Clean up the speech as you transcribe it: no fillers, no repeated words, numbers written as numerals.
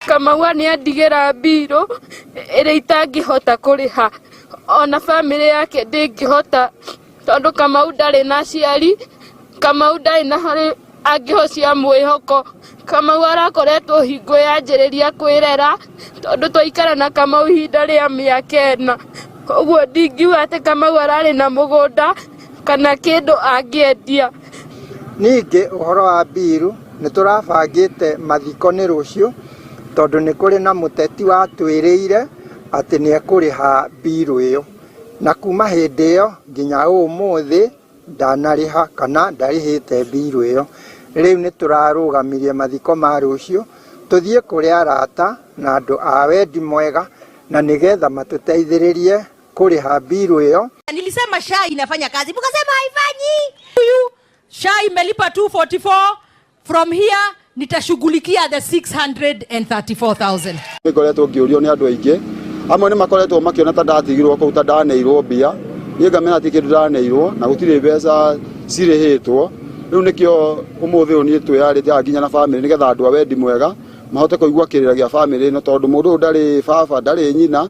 Kamau nĩ andigĩra mbirũ ĩrĩa itangĩhota kũrĩha, ona bamĩrĩ yake ndĩngĩhota, tondũ Kamau ndarĩ na aciari, Kamau ndarĩ na harĩ angĩhocia mwĩhoko. Kamau arakoretwo hingo yanjĩrĩria kwĩrera, tondũ twaikara na Kamau ihinda rĩa mĩaka 4. Ũguo ndingiuga atĩ Kamau ararĩ na mũgũnda kana kĩndũ angĩendia. Ningĩ ũhoro wa mbiru, nĩ tũrabangĩte mathiko nĩ rũciũ, tondũ nĩ kũrĩ na mũteti watwĩrĩire atĩ nĩ ekũrĩha mbiru ĩyo, na kuma hĩndĩ ĩyo nginya ũmũthĩ ndanarĩha kana ndarĩhĩte mbiru ĩyo. Rĩu nĩ tũrarũgamirie mathiko ma rũciũ, tũthiĩ kũrĩ arata na andũ a wendi mwega, na nĩgetha matũteithĩrĩrie kũrĩha mbiru ĩyo. Nilisema SHA inafanya kazi, mkasema haifanyi. Huyu SHA imelipa 244, from here nitashughulikia the 634,000. Ngoretwo ngĩũrio nĩ andũ aingĩ, amwe nĩ makoretwo makĩona ta ndatigirwo kũu, ta ndaneirwo mbia. Niĩ ngamenya ti kĩndũ ndaneirwo na gũtirĩ mbeca cirĩhĩtwo. Rĩu nĩkĩo ũmũthĩ ũyũ niĩ twĩyarĩte haha nginya na bamĩrĩ, nĩgetha andũ a wendi mwega mahote kũigua kĩrĩra gĩa bamĩrĩ ĩno, tondũ mũndũ ũyũ ndarĩ baba, ndarĩ nyina.